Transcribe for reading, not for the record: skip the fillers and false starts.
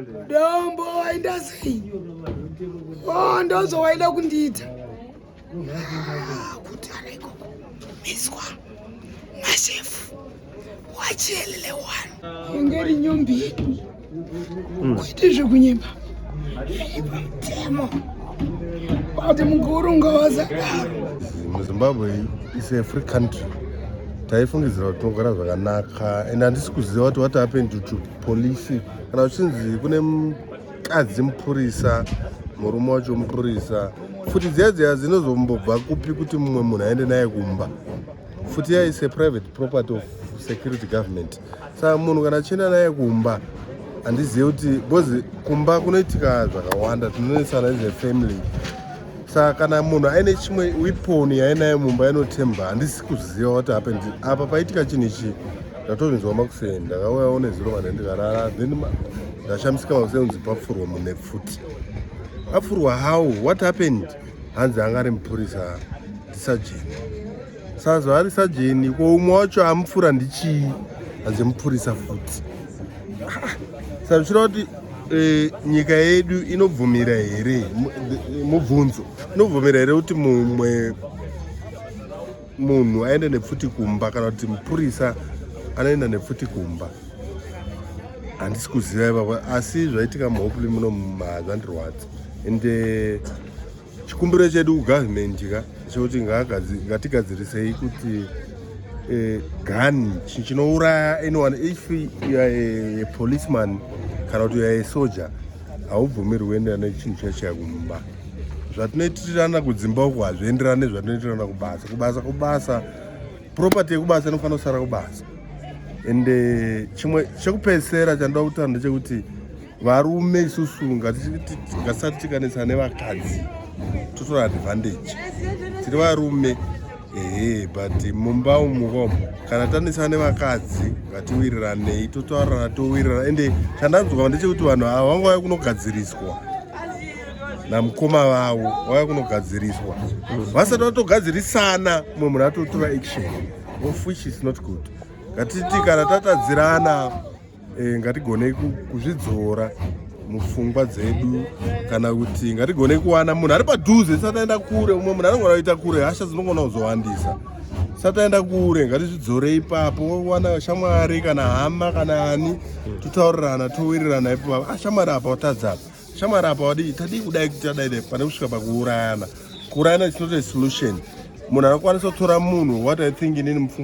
Dombo waenda sei? Oh, ndozo waida kundiita. Ah, kuti ana ikoko. Miswa. Mashefu. Wachelele wanu. Ingeri nyombi yedu. Kuite zvekunyemba. Zviri pamutemo. Kuti mukuru ngawasadaro. Muzimbabwe is a free country. Taifungidzira kuti tinogara zvakanaka and handisi kuziva kuti what happened to police. Kana uchinzi kune mukadzi mupurisa, murume wacho mupurisa, futi dziya dziya dzinozombobva kupi kuti mumwe munhu aende naye kumba? Futi iya is a private property of security government. Saka munhu kana achienda naye kumba, handizivi kuti, because kumba kunoitika zvakawanda, tinonesana as a family. Saka kana munhu aine chimwe weapon yainayo mumba inotemba, handisi kuziva what happened apa. Paitika chinhu ichi, ndatozvinzwa makuseni. Ndakauyawo nezuro vanhu ndikarara, then ndashamisika makuseni kunzi papfurwa munhu nepfuti. Apfurwa how? What happened? Hanzi anga ari mupurisa, ndisajeni. Saka zvaari sajeni, ko umwe wacho amupfura ndichii? Hanzi mupurisa futi. Saka zvichireva kuti nyika yedu inobvumira here, mubvunzo, inobvumira here kuti mumwe munhu aende nepfuti kumba, kana kuti mupurisa anoenda nepfuti kumba? Handisi kuziva ipapo, asi zvaitika muHopley muno zvandirwadza. Ende chikumbiro chedu kugavhumendi ka chekuti ngatigadzirisei kuti gun chinhu chinouraya anyone. If you are a policeman kana kuti you are a soldier, haubvumirwi kuenda nechinhu chachiya kumba. Zvatinoitirana kudzimba uku hazvienderani nezvatinoitirana kubasa. Kubasa kubasa, property yekubasa inofanira kusara kubasa. Ende chimwe chekupedzisira chandoda kutaura ndechekuti varume isusu ngatisati tikanetsana nevakadzi totora advantage. Tiri varume, ehe, but mumba umu komo kana tanesana nevakadzi, ngatiwiriranei, totaurirana, towirirana. Ende chandanzwa ndechekuti vanhu ava vanga vauya kunogadziriswa namukoma vavo. Vauya kunogadziriswa, vasati vatogadzirisana, mumwe munhu atotora action, of which is not good. Ngatiti kana tatadzirana, ngatigonei kuzvidzora mupfungwa dzedu, kana kuti ngatigonei kuwana munhu ari padhuze tisati aenda kure. Umwe munhu anogona kuita kure, hasha dzinogona kuzowandisa. Tisati aenda kure, ngatizvidzorei ipapo, wana shamwari kana hama kana ani, totaurirana, towirirana ipapo. Ah, shamwari, apa watadza apa, shamwari, apa wadii, tadii kudai, kuti tadai dai, pane kusvika pakuurayana. Kuurayana is not a solution. Munhu anokwanisa kutora munhu, what I think inini mupfungwa.